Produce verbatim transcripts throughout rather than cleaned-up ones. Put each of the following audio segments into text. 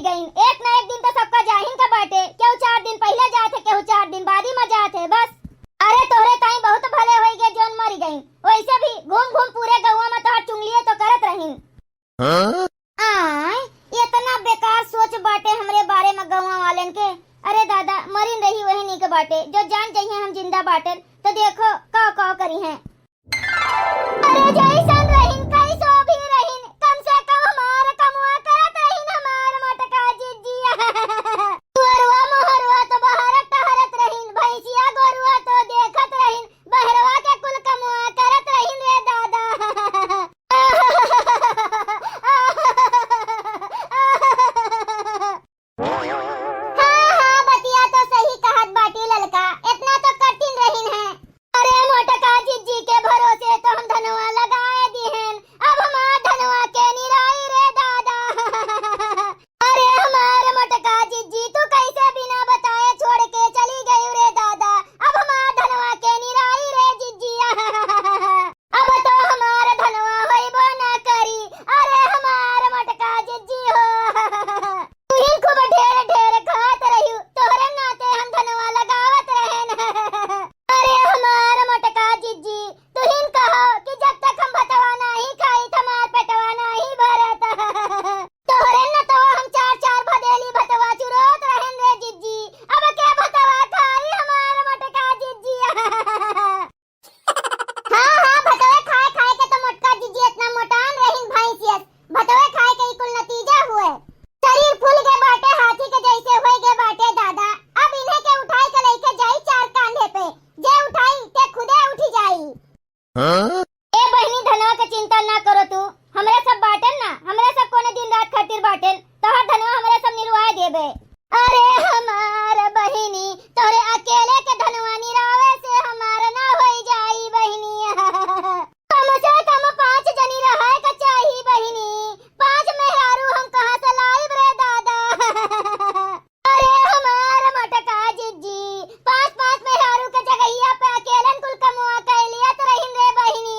गईं। एक ना एक दिन तो सबका जाहिन का बाटे, केहू चार दिन पहिले जात है, केहू चार दिन बादी में जात है। बस, अरे तोहरे ताई बहुत भले होई गए जौन मरी गईं, वैसे भी घूम घूम पूरे गौवा में तोहार चुंगलिए तो करत रहीन। हाँ? आय, इतना बेकार सोच बाटे हमरे बारे में गौवा वालन के। अरे दादा, मरिन रही वही नीक बाटे, जो जान जइहें हम जिंदा बाटेन, तो देखो काव काव करिहें। अरे जैसन रहिन, कैसो भी रहिन, कम से कम हमार कमवा करत रहिन, हमार मोटका जिज्जिया। दुअरवा मोहरवा तो बहर टहरत रहिन, भैंसिया गोरुआ तो देखत रहिन, बहरवा के कुल कमवा करत रहिन रे दादा। हाँ, हाँ, बतिया तो सही कहत बाटी ललका, इतना तो कठिन रहिन है। अरे मोटका जिज्जी के भरोसे तो हम धनवा लगाए दिहन, अब हमार धनवा के निराई रे दादा। अरे हमार मोटका जिज्जी, तू कैसे बिना बताए छोड़ के चली गई रे दादा, अब हमार धनवा के निराई रे जिज्जिया। अब तो हमार धनवा होइबो ना करी। अरे हमार मोटका जिज्जी हो, तुहिन खूब ढेर ढेर खात रहिउ, तोहरे नाते हम धनवा लगावत रहेन। अरे हमार मोटका जिज्जी, तुहिन कहो कि जब तक हम भतवा नाही खाई, हमार पेटवा नाही भरत। तोहरे नतवा हम चार चार भदेली भतवा चुरोत रहेन रे जिज्जी, अब के भतवा खाई हमार मोटका जिज्जी। हाँ, हाँ, भतवे खाए खाए के तो मोटका जिज्जी इतना मोटान रहिन भैंसियस। भतवे खाए के ई कुल नतीजा हुए। शरीर फूल गए बाटे, हाथी के जैसे होए गए बाटे दादा। अब इन्हें के उठाई के लेके जाई चार कांधे पे, जे उठाई ते खुदे उठी जाई। हाँ? ए बहिनी, धनवा के चिंता ना करो तू, हमरे सब बाटेन ना, हमरे सब कोने दिन रात खातिर बाटेन, तोहार धनवा हमरे सब निरवाए देबे। अरे हमार बहिनी, तोहरे अकेले के धनवा निरावे से हमार ना होई जाई बहिनी। कम से कम पाँच जनी रहे के चाही बहिनी, पाँच मेहरारू हम कहाँ से लाइब रे दादा। अरे हमार मोटका जिज्जी, पाँच पाँच मेहरारू के जगहिया पे अकेलन कुल कमवा कइ लियत रहिन रे बहिनी।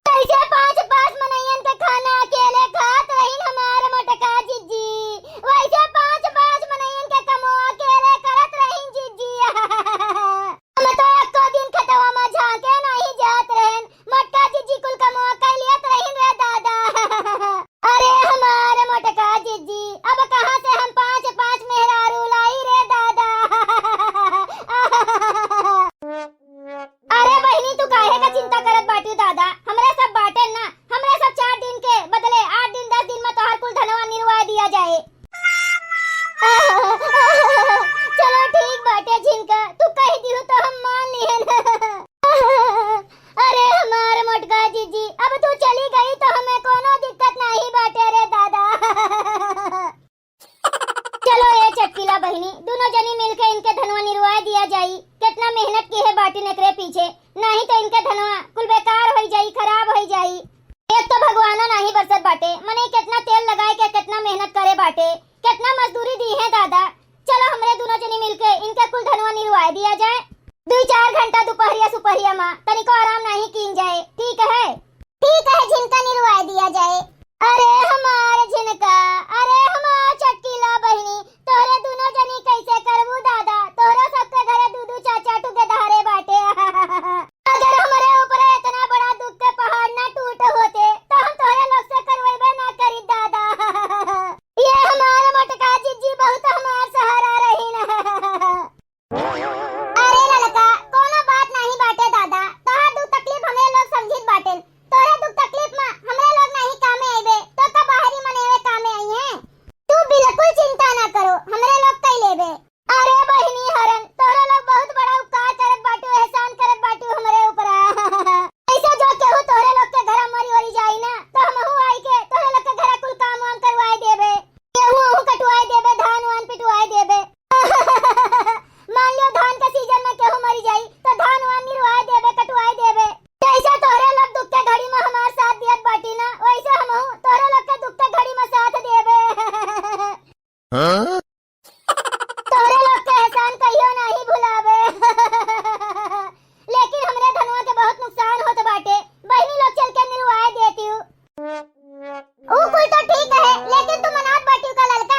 कैसे पाँच पाँच मनइयन के खाना अकेले खात रहिन हमार मोटका जिज्जी, वैसे पाँच पाँच मनइयन के कमवा अकेले करत रहिन जिज्जी। हम तो एको दिन खेतवा में झांके नाही जात रहेन, मोटका जिज्जी कुल कमवा कइ लियत रहिन रे दादा। अरे हमार मोटका जिज्जी, अब कहाँ से हम पाँच पाँच मेहरारू लाई रे दादा। अरे बहिनी, तू काहे का चिंता करत बाटू दादा? हमरे सब बाटेन ना, हमरे सब चार दिन के बदले आठ दिन दस दिन में तोहार कुल धनवा निरवाए दिया जाए। चलो ठीक बाटे झिनका, तू कह दिहू तो हम मान लिहन। अरे हमार मोटका जिज्जी, अब तू चली गई तो हमें कोनो दिक्कत नाही बाटे रे दादा। चलो ए चटकीला बहिनी, दुनो जनी मिलके इनके धनवा निरवाए दिया जाई। कितना मेहनत किहे बाटिन एकरे पीछे, नाही तो इनके धनवा कुल बेकार होई जाई, खराब होई जाई। एक तो भगवानो नाही बरसत बाटे, मने कितना तेल लगाए के कितना मेहनत करे बाटे, कितना मजदूरी दिहे दादा। चलो हमरे दुनो जनी मिलके इनके कुल धनवा निरवाए दिया जाए। दुई चार घंटा दुपहरिया सुपहरिया मा तनिको आराम नाही कीन जाए, ठीक है? ठीक है, झिनका निरवाए दिया जाए। अरे हमार झिनका, अरे हमार चटकीला बहिनी, तोहरे दुनो जनी कैसे करबू दादा? तोहरो सबके घरे दू दू चार चार ठो गेदहरे बाटे। अगर हमरे ऊपर इतना बड़ा दुख के पहाड़ ना टूट होते, तो हम तोहरे लोग से करवेबे ना करी दादा। ये हमार मोटका जिज्जी बहुत हमार सहारा रही ना। अरे ललका, कोनो बात नाही बाटे दादा, तोहार दुख तकलीफ हमरे लोग समझित बाटेन। तोहरे दुख तकलीफ मा हमरे लोग नाही कामे आइबे, तो का बाहरी मनई कामे आई हैं? तू बिल्कुल चिंता ना करो, हमरे लोग कई लेबे। अरे बहिनी हरन, तोहरे लोग बहुत बड़ा उपकार करत बाटू, एहसान करत बाटू हमरे ऊपर। ऐसे जो केहू तोहरे लोग के घरा मरी वरी जाई ना, तो हमहू आई के तोहरे लोग के घरा कुल काम वाम करवाए देबे। गेहूं ओहू कटवाए देबे, धान वान पिटवाए देबे। मान लियो धान के सीजन में केहू मरी जाई, तो धान वान निरवाए देबे, कटवाए देबे। जैसे तोहरे लोग दुख के घड़ी में हमार साथ दियत बाटी ना, वैसे हमहू तोहरे लोग के दुख के घड़ी में साथ देबे। हाँ? तोहरे लोग के एहसान कहियो नाही भुलाबे। लेकिन हमरे धनवा के बहुत नुकसान होत बाटे, बहिनी लोग चल के निरवाए देती हूँ। ऊ कुल तो ठीक है, लेकिन तू मनात बाटियो का ललका?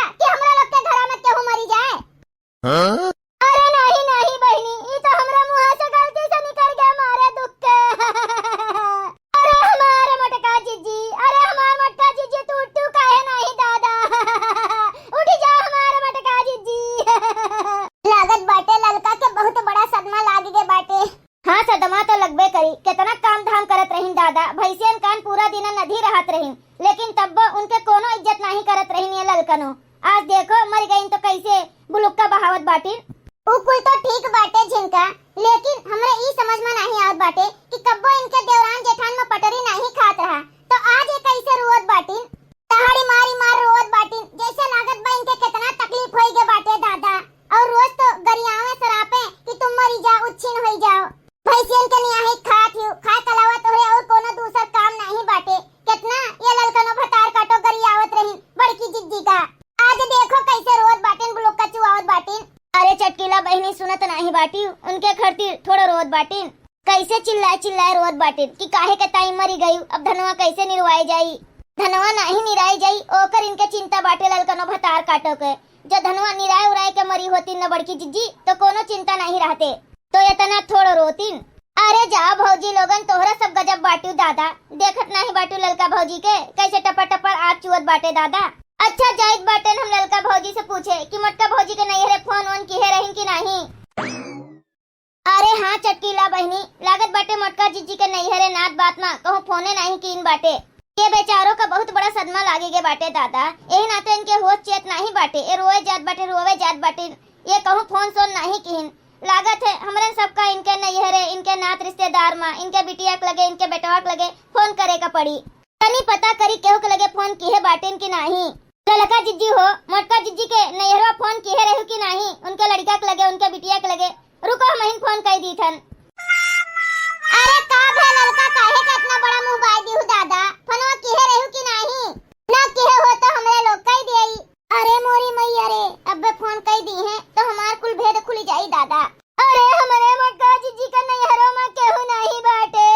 देखो, मरि गइन तो कइसे बुलुक्का बहावत बाटिन। उ कुल तो ठीक बाटे झिनका, लेकिन हमरा ई समझ में नाहीं आवत बाटे कि कब्बो इनके देवरान जेठान में पटरी नाहीं खात रहा, तो आज ये कइसे रोवत बाटिन? दहाड़ी मारी मार रोवत बाटिन, जइसे लागत बा इनके केतना तकलीफ होइ गे बाटे दादा। अउर रोज तो गरियावे सरापे कि तुम मरी जाओ, उच्छिन होइ जाओ। भैंसियन के नियाही खात हिउ, खाए के अलावा तोहरे अउर कोनो दूसर काम नाहीं बाटे। केतना ये ललकनो भतार काटो गरियावत रहिन बड़की जिज्जी का। आज देखो कइसे रोवत बाटिन, बुलुक्का चुआवत बाटिन। अरे चटकीला बहिनी सुनत नाहीं बाटिउ, उनके खरतिर थोड़ो रोवत बाटिन। कइसे चिल्लाए चिल्लाए रोवत बाटिन कि काहे के ताई मरी गइउ, अब धनवा कइसे निरवाए जाई? धनवा नाहीं निराए जाई, ओकर इनके चिंता बाटे ललकनो भतार काटो के। जो धनवा निराए उराए के मरी होतिन न बड़की जिज्जी, तो कोनो चिंता नाहीं रहते। तो एतना थोड़ो रोतिन। अरे जाओ भौजी लोगन, तोहरा सब गजब बाटिउ दादा, देखत नाहीं बाटिउ ललका भौजी के, कइसे टपर टपर आँख चुअत बाटे दादा। अच्छा जाइत बाटेन हम ललका भौजी से पूछे कि मोटका भौजी के नैहरे फोन ओन किहे रहिन कि नाहीं। अरे हाँ चटकीला बहिनी, लागत बाटे मोटका जिज्जी के नैहरे नात बात मा कहूँ फोने नाहीं कीन बाटे। ये बेचारो का बहुत बड़ा सदमा लागे गे बाटे दादा, एही नाते इनके होश चेत नाहीं बाटे, ये रोवे जात बाटे, रोवे जात बाटे, ये कहूँ फोन सोन नाहीं कीन। लागत है हमरन सबका इनके नैहरे, इनके नात रिश्तेदार मा, इनके बिटिया के लगे, इनके बेटवा के लगे फोन करे का पड़ी। तनी पता करी केहू के लगे फोन किहे बाटेन कि नाहीं। ललका जिज्जी हो, मोटका जिज्जी के नैहरवा फोन किहे रहू कि नाहीं, उनके लड़िका के लगे, उनके बिटिया के लगे। रुको, हमहिन फोन कइ दीथन। अरे का भे ललका, काहे के एतना बड़ा मुँह बाय दिहु दादा? फोनवा किहे रहू कि नाहीं? ना किहे हो तो हमरे लोग कइ देई। अरे मोरी मइया रे, अब्बे फोन कइ दीहें तो हमार कुल भेद खुलि जाई दादा। अरे हमरे मोटका जिज्जी का नैहरो मा केहू नाहीं बाटे।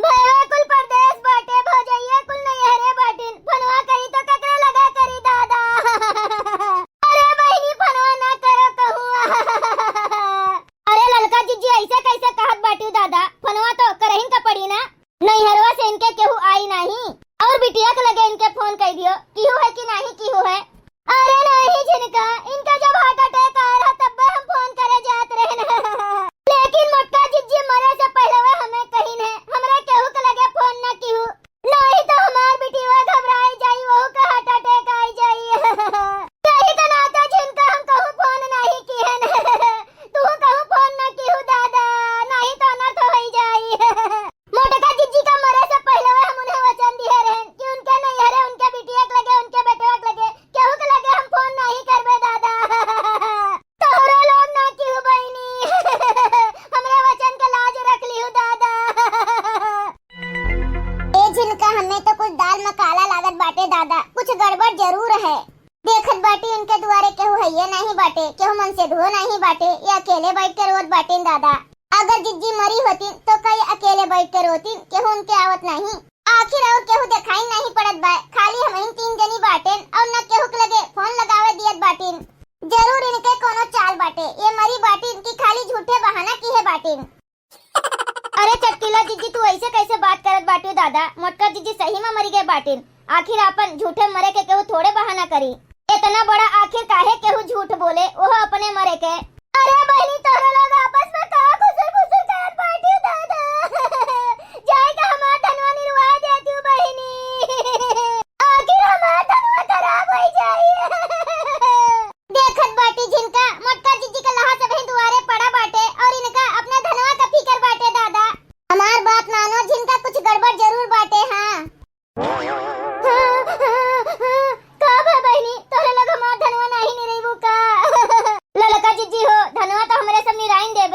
भइया कुल परदेस बाटे, भौजइया कुल नैहरे बाटिन। फोनवा करी तो ककरे लगा करी दादा। अरे बहिनी फोनवा ना करो कहूँ। अरे ललका जिज्जी अइसे कइसे कहत बाटिउ दादा, फोनवा तो करहिन का पड़ी ना। नैहरवा से इनके केहू आई नाहीं, अउर बिटिया के लगे इनके फोन कइ दियो, किहू है कि नाहीं किहू है। अरे नाहीं झिनका, इनका जब heart attack आए रहा तब्बे हम फोन करे जात रहेन। लेकिन मोटका जिज्जी मरे से पहिले वे हमें कहिन है, हमरा केहू के लगे फोन न किहू, नाहीं तो हमार बिटिया घबराई जाई, वहू के heart attack आई जाई। यही के नाते झिनका हम कहूँ फोन नाहीं किहेन। तू कहूँ फोन न किहू दादा, नाहीं तो अनर्थ होइ जाई। मोटका जिज्जी का मरे से पहिले हम उन्हें वचन दिहे रहेन कि उनके नैहरे, उनके बिटिया के लगे, उनके बेटवा के लगे, केहू के लगे हम फोन नाहीं करबे दादा। तोहरो लोग ना किहू बहिनी। हमरे वचन का लाज रख लिहू दादा। ए झिनका, हमें तो कुछ दाल में काला लागत बाटे दादा, कुछ गड़बड़ जरूर है। देखत बाटी उनके दुआरे केहू हइये नाहीं बाटे, केहू मनसेधुओ नाहीं बाटे, ये अकेले बैठ के रोत बाटिन दादा। अगर जिज्जी मरी होतिन तो कई अकेले बैठ के रोतिन, केहू उनके आवत नाहीं। आखिर अउर केहू देखाई नाहीं पड़त बा, खाली हमहिन तीन जनी बाटेन अउर न केहू के लगे फोन लगावे दियत बाटिन। जरूर इनके कोनो चाल बाटे, ये मरी बाटिन कि खाली झूठे बहाना किहे बाटिन। अरे चटकीला जिज्जी, तू अइसे कइसे बात करत बाटिउ दादा? मोटका जिज्जी सही में मरी गए बाटिन। आखिर आपन झूठे मरे के केहू थोड़े बहाना करी। इतना बड़ा आखिर काहे केहू झूठ बोले, ओहो अपने मरे के? अरे बहिनी, तोहरे लोग आपस में का खुसुर फुसुर करत बाटिउ दादा? जाए के हमार धनवा निरवा देतिउ बहिनी। आखिर हमार धनवा खराब होइ जाई। देखत बाटी झिनका, मोटका जिज्जी के लहा सबही दुआरे पड़ा बाटे अउर इनका अपने धनवा का फिकर बाटे दादा। हमार बात मानो झिनका, कुछ गड़बड़ जरूर बाटे। हाँ, हाँ, हाँ, हाँ। का भा बहिनी, तोहरे लोग हमार धनवा नाहीं निरइबू का? ललका जिज्जी हो, धनवा तो हमरे सब निराइन देब।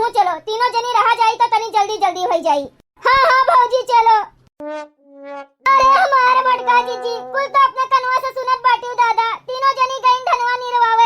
चलो, तीनों जनी रहा जाई तो तनी जल्दी जल्दी होई जाई। हाँ, हाँ भौजी, चलो। अरे हमारे मोटका जीजी, कुल तो अपने कनवा से सुनत बाटिउ दादा, तीनों जनी गईन धनवा निरवावे।